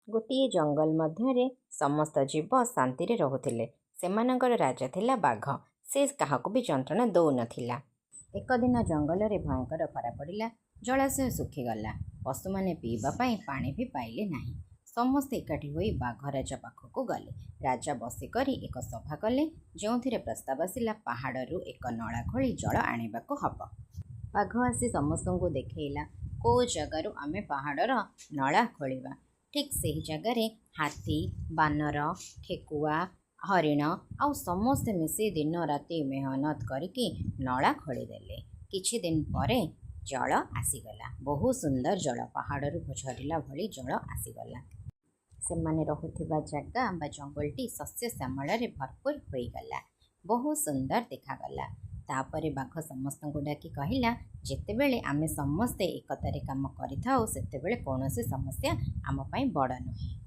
ଗୋଟିଏ ଜଙ୍ଗଲ ମଧ୍ୟରେ ସମସ୍ତ ଜୀବ ଶାନ୍ତିରେ ରହୁଥିଲେ। ସେମାନଙ୍କର ରାଜା ଥିଲା ବାଘ। ସେ କାହାକୁ ବି ଯନ୍ତ୍ରଣା ଦେଉନଥିଲା। ଏକ ଦିନ ଜଙ୍ଗଲରେ ଭୟଙ୍କର ଖରା ପଡ଼ିଲା। ଜଳାଶୟ ଶୁଖିଗଲା। ପଶୁମାନେ ପିଇବା ପାଇଁ ପାଣି ବି ପାଇଲେ ନାହିଁ। ସମସ୍ତେ ଏକାଠି ହୋଇ ବାଘ ରାଜା ପାଖକୁ ଗଲେ। ରାଜା ବସିକରି ଏକ ସଭା କଲେ, ଯେଉଁଥିରେ ପ୍ରସ୍ତାବ ଆସିଲା, ପାହାଡ଼ରୁ ଏକ ନଳା ଖୋଳି ଜଳ ଆଣିବାକୁ ହେବ। ବାଘ ଆସି ସମସ୍ତଙ୍କୁ ଦେଖେଇଲା କୋଉ ଜାଗାରୁ ଆମେ ପାହାଡ଼ର ନଳା ଖୋଳିବା। ଠିକ୍ ସେହି ଜାଗାରେ ହାତୀ, ବାନର, ଠେକୁଆ, ହରିଣ ଆଉ ସମସ୍ତେ ମିଶି ଦିନ ରାତି ମେହନତ କରିକି ନଳା ଖୋଳିଦେଲେ। କିଛି ଦିନ ପରେ ଜଳ ଆସିଗଲା। ବହୁତ ସୁନ୍ଦର ଜଳ, ପାହାଡ଼ରୁ ଝରିଲା ଭଳି ଜଳ ଆସିଗଲା। ସେମାନେ ରହୁଥିବା ଜାଗା ବା ଜଙ୍ଗଲଟି ଶସ୍ୟ ଶ୍ୟାମଳରେ ଭରପୁର ହୋଇଗଲା। ବହୁତ ସୁନ୍ଦର ଦେଖାଗଲା। ତାପରେ ବାଘ ସମସ୍ତଙ୍କୁ ଡାକି କହିଲା, ଯେତେବେଳେ ଆମେ ସମସ୍ତେ ଏକତାରେ କାମ କରିଥାଉ, ସେତେବେଳେ କୌଣସି ସମସ୍ୟା ଆମ ପାଇଁ ବଡ଼ ନୁହେଁ।